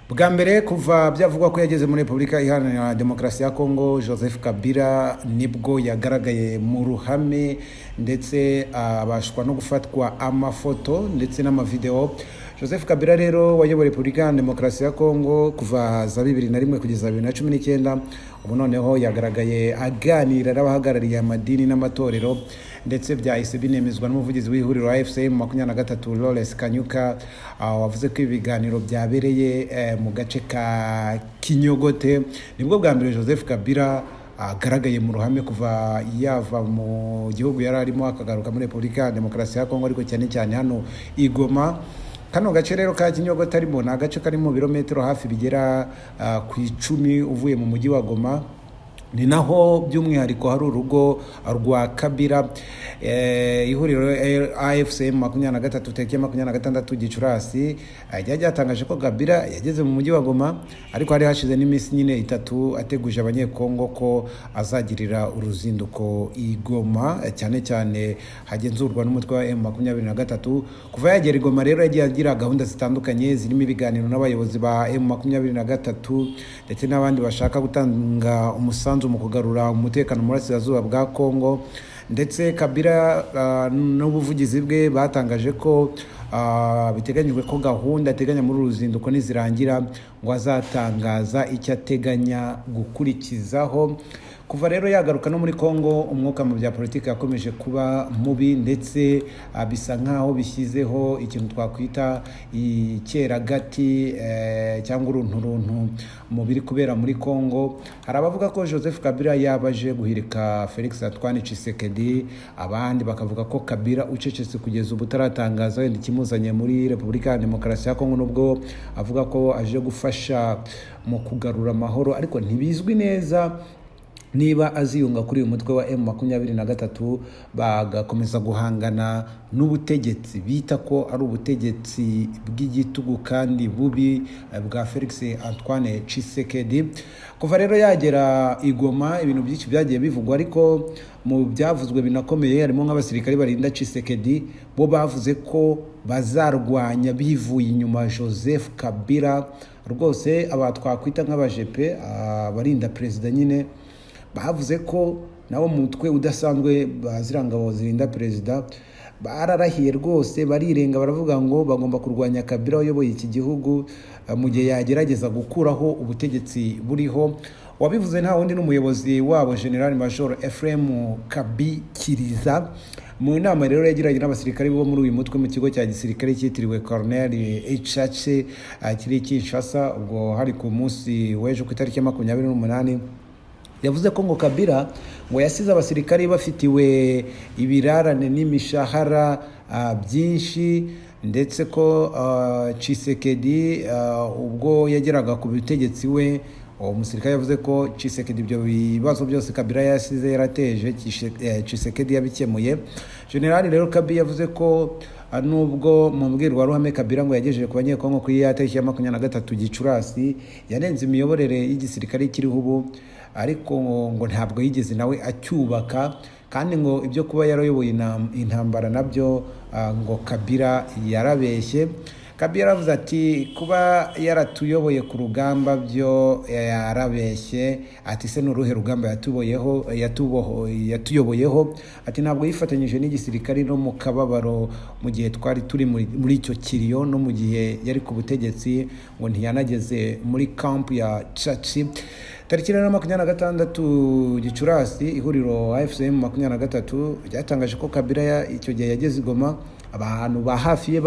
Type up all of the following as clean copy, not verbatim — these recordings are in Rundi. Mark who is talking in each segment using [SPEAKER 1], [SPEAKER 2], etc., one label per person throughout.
[SPEAKER 1] Bwa mbere kuva byavugwa ko yageze muri Repubulika Iharanira Demokarasi ya Kongo, Joseph Kabila nibwo yagaragaye mu ruhame ndetse abashwa no gufatwa amafoto ndetse n'amavideo. Joseph Kabila rero wayoboye Repubulika Iharanira Demokarasi ya Kongo kuva za 2001 kugeza 2019, ubu noneho yagaragaye aganira n'abahagarariye amadini n'amatorero, ndetse byahise binemezwa n'umuvugizi w'ihuriro AFC M23 Lawrence Kanyuka, wavuze ko ibiganiro byabereye mu gace ka Kinyogote. Nibwo bwa mbere Joseph Kabila agaragaye mu ruhame kuva yava mu gihugu yari arimo akagaruka muri Repubulika ya Demokarasi ya Kongo, ariko cyane cyane hano i Goma. Kano gace rero ka Kinyogote arimo ni agace kari mu birometero hafi bigera ku 10 uvuye mu mujyi wa Goma. Ni naho by'umwihariko hari urugo rwa Kabila. Ihuriro AFC M23 tariki 26 Gicurasi ryari ryatangaje ko Kabila yageze mu mujyi wa Goma, ariko hari hashize n'iminsi nyine 3 ateguje abanyekongo ko azagirira uruzinduko i Goma, cyane cyane hagenzurwa n'umutwe wa M23. Kuva yagera i Goma rero yagiye agira gahunda zitandukanye zirimo ibiganiro n'abayobozi ba M23 ndetse n'abandi bashaka gutanga umusanzu mu kugarura umutekano mu burasirazuba bwa Kongo. Ndetse Kabila n'ubuvugizi bwe batangaje ko biteganyijwe ko gahunda ateganya muri uruzinduko nizirangira ngo azatangaza icyo ateganya gukurikizaho. Kuva rero yagaruka no muri Kongo, umwuka mu bya politiki yakomeje kuba mubi, ndetse bisa nkaho bishyizeho ikintu twakwita icyeragati cyangwa urunturuntu mu biri kubera muri Kongo. Hari abavuga ko Joseph Kabila yabaje guhirika Felix Antoine Tshisekedi, abandi bakavuga ko Kabila ucecetse kugeza ubu utaratangaza wenda ikimuzanye muri Repubulika ya Demokarasi ya Kongo, nubwo avuga ko aje gufasha mu kugarura amahoro, ariko ntibizwi neza niba aziyunga kuri uyu mutwe wa M23 bagakomeza guhangana n'ubutegetsi bita ko ari ubutegetsi bw'igitugu kandi bubi bwa Felix Antoine Tshisekedi. Kuva rero yagera i Goma ibintu byinshi byagiye bivugwa, ariko mu byavuzwe binakomeye harimo nk'abasirikari barinda Tshisekedi bo bavuze ko bazarwanya bivuye inyuma Joseph Kabila. Rwose aba twakwita nk'abajepe abarinda perezida nyine bavuze ko nabo mutwe udasanzwe bazirangabo zirinda perezida bararahiye rwose, barirenga baravuga ngo bagomba kurwanya Kabila wayoboye iki gihugu mu gihe yagerageza gukuraho ubutegetsi buriho. Wabivuze nta wundi n'umuyobozi wabo General Major Ephraim Kabikiriza. Mu nama rero yagiranye n'abasirikari bo muri uyu mutwe mu kigo cya gisirikare cyitiriwe Colonel Echache kiri Kinshasa, ubwo hari ku munsi w'ejo ku itariki 28, yavuze ko ngo Kabila ngo yasize abasirikari bafitiwe ibirarane n'imishahara byinshi, ndetse ko Tshisekedi ubwo yageraga ku butegetsi we, uwo musirikare yavuze ko Tshisekedi ibyo bibazo byose Kabila yasize yarateje Tshisekedi yabikemuye. General rero Kabi yavuze ko nubwo mu mbwirwaruhame Kabila ngo yagejeje ku banyekongo kuri ya tariki ya 23 Gicurasi yanenze imiyoborere y'igisirikare kiriho ubu, ariko ngo ntabwo yigeze nawe acyubaka, kandi ngo ibyo kuba yarayoboye intambara nabyo ngo Kabila yarabeshye. Kabila yaravuze ati kuba yaratuyoboye ku rugamba byo yarabeshye, ati se n'uruhe rugamba yatuyoboyeho, ati ntabwo yifatanyije n'igisirikare no mu kababaro mu gihe twari turi muri icyo kiriyo no mu gihe yari ku butegetsi, ngo ntiyanageze muri camp ya Tshatshi. Tariki 26 Gicurasi ihuriro AFC M23 ryatangaje ko Kabila icyo gihe yageze i Goma. Abantu ba hafi ye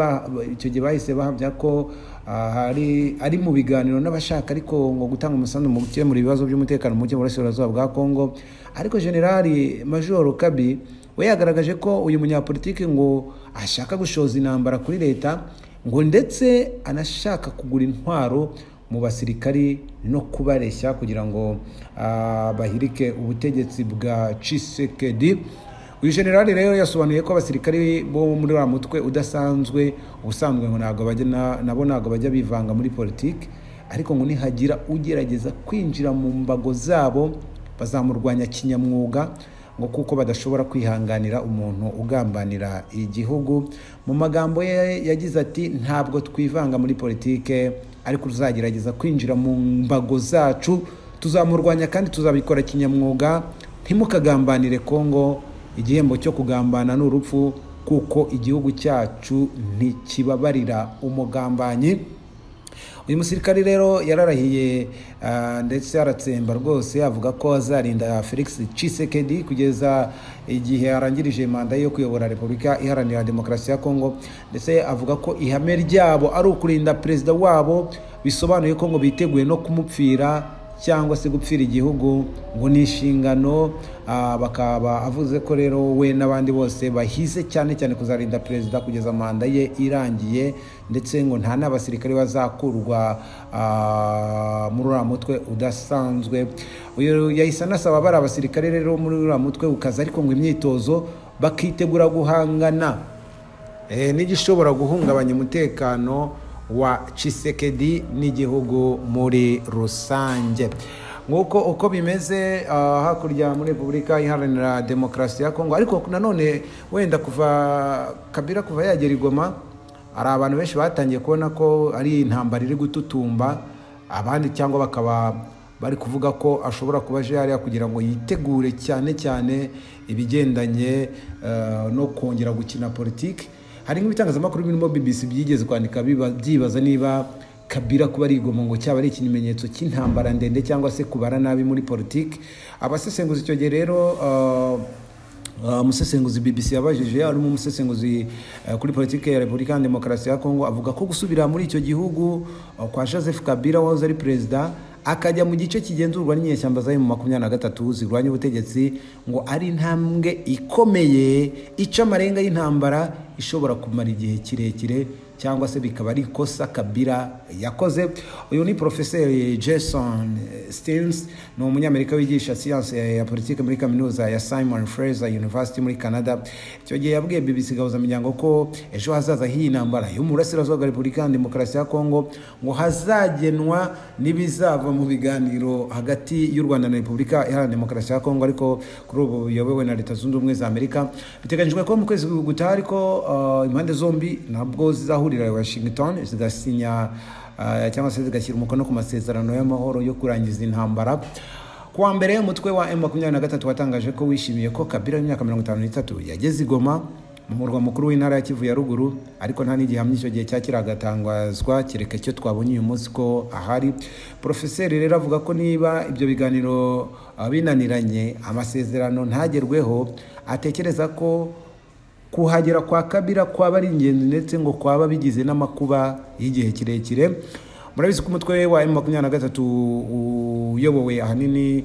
[SPEAKER 1] icyo gihe bahise bahamya ko ari mu biganiro n'abashaka ariko ngo gutanga umusanzu mu gukemura ibibazo by'umutekano muke mu burasirazuba bwa Kongo. Ariko General Major Kabi we yagaragaje ko uyu munyapolitiki ngo ashaka gushoza intambara kuri leta, ngo ndetse anashaka kugura intwaro mu basirikari no kubareshya kugira ngo bahirike ubutegetsi bwa Tshisekedi. Uyu general rero yasobanuye ko abasirikari bo muri wa mutwe udasanzwe ubusanzwe ngo ntabwo bajya nabo ntabwo bajya bivanga muri politiki, ariko ngo nihagira ugerageza kwinjira mu mbago zabo bazamurwanya kinyamwuga, ngo kuko badashobora kwihanganira umuntu ugambanira igihugu. Mu magambo ye yagize ati ntabwo twivanga muri politike, ariko uzagerageza kwinjira mu mbago zacu tuzamurwanya kandi tuzabikora kinyamwuga. Ntimukagambanire Kongo, igihembo cyo kugambana ni urupfu, kuko igihugu cyacu ntikibabarira umugambanyi. Uyu musirikari rero yararahiye ndetse aratsemba rwose, avuga ko azarinda Felix Tshisekedi kugeza igihe arangirije manda yo kuyobora Repubulika Iharanira Demokarasi ya Kongo, ndetse avuga ko ihame ryabo ari ukurinda perezida wabo, bisobanuye ko ngo biteguye no kumupfira cyangwa se gupfira igihugu, ngo ni inshingano. Bakaba avuze ko rero we n'abandi bose bahize cyane cyane kuzarinda perezida kugeza manda ye irangiye, ndetse ngo nta n'abasirikare bazakurwa muri uriya mutwe udasanzwe. Uyu yahise anasaba bari abasirikare rero muri uriya mutwe ukaza, ariko ngo imyitozo bakitegura guhangana n'igishobora guhungabanya umutekano wa Tshisekedi n'igihugu muri rusange. Nguko uko bimeze hakurya muri Repubulika Iharanira Demokarasi ya Kongo. Ariko nanone wenda kuva Kabila kuva yagera i Goma, hari abantu benshi batangiye kubona ko ari intambara iri gututumba, abandi cyangwa bakaba bari kuvuga ko ashobora kuba aje hariya kugira ngo yitegure cyane cyane ibigendanye no kongera gukina politiki. Hari nk'ibitangazamakuru birimo BBC byigeze kwandika byibaza niba Kabila kuba ari i Goma ngo cyaba ari ikimenyetso cy'intambara ndende cyangwa se kubara nabi muri politiki. Abasesenguzi icyo gihe rero, umusesenguzi BBC yabajije, arimo umusesenguzi kuri politiki ya Repubulika ya Demokarasi ya Kongo, avuga ko gusubira muri icyo gihugu kwa Joseph Kabila wahoze ari perezida, akajya mu gice kigenzurwa n'inyeshyamba za M23 zirwanya ubutegetsi, ngo ari intambwe ikomeye ica amarenga y'intambara ishobora kumara igihe kirekire, cyangwa se bikaba ari ikosa Kabila yakoze. Uyu ni Professeur Jason Stearns, ni umunyamerika wigisha siyanse ya politiki muri kaminuza ya Simon Fraser University muri Canada. Icyo gihe yabwiye BBC Gahuzamiryango ko ejo hazaza h'iyi ntambara yo mu burasirazuba bwa Repubulika ya Demokarasi ya Kongo ngo hazagenwa n'ibizava mu biganiro hagati y'u Rwanda na Repubulika Iharanira Demokarasi ya Kongo, ariko kuri ubu biyobowe na Leta Zunze Ubumwe za Amerika. Biteganyijwe ko mu kwezi gutaha ariko impande zombi nabwo zizahurira Washington zigasinya cyangwa se zigashyira umukono ku masezerano y'amahoro yo kurangiza intambara. Kuwa mbere umutwe wa M23 watangaje ko wishimiye ko Kabila w'imyaka 53 yageze i Goma mu murwa mukuru w'intara ya Kivu ya ruguru, ariko nta n'igihamya icyo gihe cyakiragatangazwa kereka icyo twabonye uyu munsi ko ahari. Professeur rero avuga ko niba ibyo biganiro binaniranye amasezerano ntagerweho, atekereza ko kuhagera kwa Kabila kwaba ari ingenzi ndetse ngo kwaba bigize n'amakuba y'igihe kirekire. Murabizi ko umutwe wa M23 uyobowe ahanini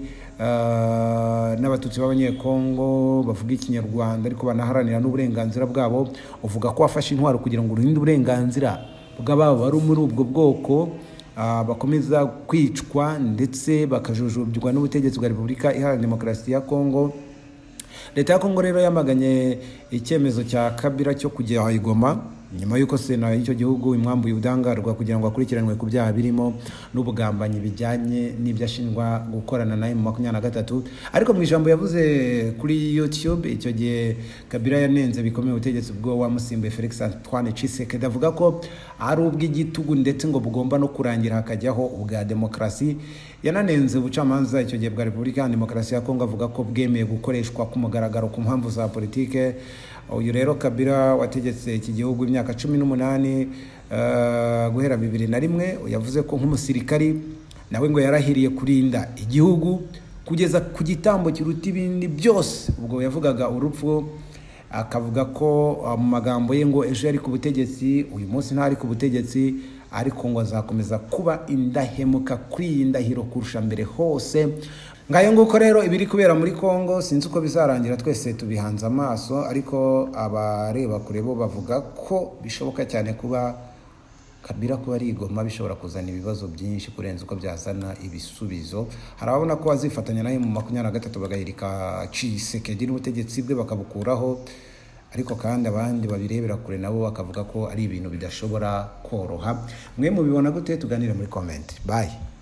[SPEAKER 1] n'abatutsi b'abanyekongo bavuga ikinyarwanda ariko banaharanira n'uburenganzira bwabo, uvuga ko wafashe intwaro kugira ngo urinde uburenganzira bw'ababo bari muri ubwo bwoko bakomeza kwicwa ndetse bakajujubywa n'ubutegetsi bwa Repubulika Iharanira Demokarasi ya Kongo. Leta ya Kongo rero yamaganye icyemezo cya Kabila cyo kujya i Goma nyuma y'uko sena y'icyo gihugu imwambuye ubudahangarwa kugira ngo akurikiranwe ku byaha birimo n'ubugambanyi bijyanye n'ibyo ashinjwa gukorana na M23. Ariko mu ijambo yavuze kuri YouTube icyo gihe, Kabila yanenze bikomeye ubutegetsi bwo wamusimbuye Felix Antoine Tshisekedi, avuga ko ari ubw'igitugu ndetse ngo bugomba no kurangira hakajyaho ubwa demokarasi. Yananenze ubucamanza icyo gihe bwa Repubulika ya Demokarasi ya Kongo, avuga ko bwemeye gukoreshwa ku mugaragaro ku mpamvu za politike. Uyu rero Kabila wategetse iki gihugu imyaka 18 guhera 2001, yavuze ko nk'umusirikari nawe ngo yarahiriye kurinda igihugu kugeza ku gitambo kiruta ibindi byose. Ubwo yavugaga urupfu, akavuga ko mu magambo ye ngo ejo yari ku butegetsi, uyu munsi ntari ku butegetsi, ariko ngo azakomeza kuba indahemuka kuri iyi ndahiro kurusha mbere hose. Ngayo nguko rero ibiri kubera muri Kongo, sinzi uko bizarangira, twese tubihanze amaso, ariko abareba kure bo bavuga ko bishoboka cyane kuba Kabila kuba ari i Goma bishobora kuzana ibibazo byinshi kurenza uko byazana ibisubizo. Hari ababona ko azifatanya nawe mu 23 bagahirika Tshisekedi n'ubutegetsi bwe bakabukuraho, ariko kandi abandi babirebera kure nabo bakavuga ko ari ibintu bidashobora koroha. Mwe mubibona gute? Tuganire muri comment. Bye.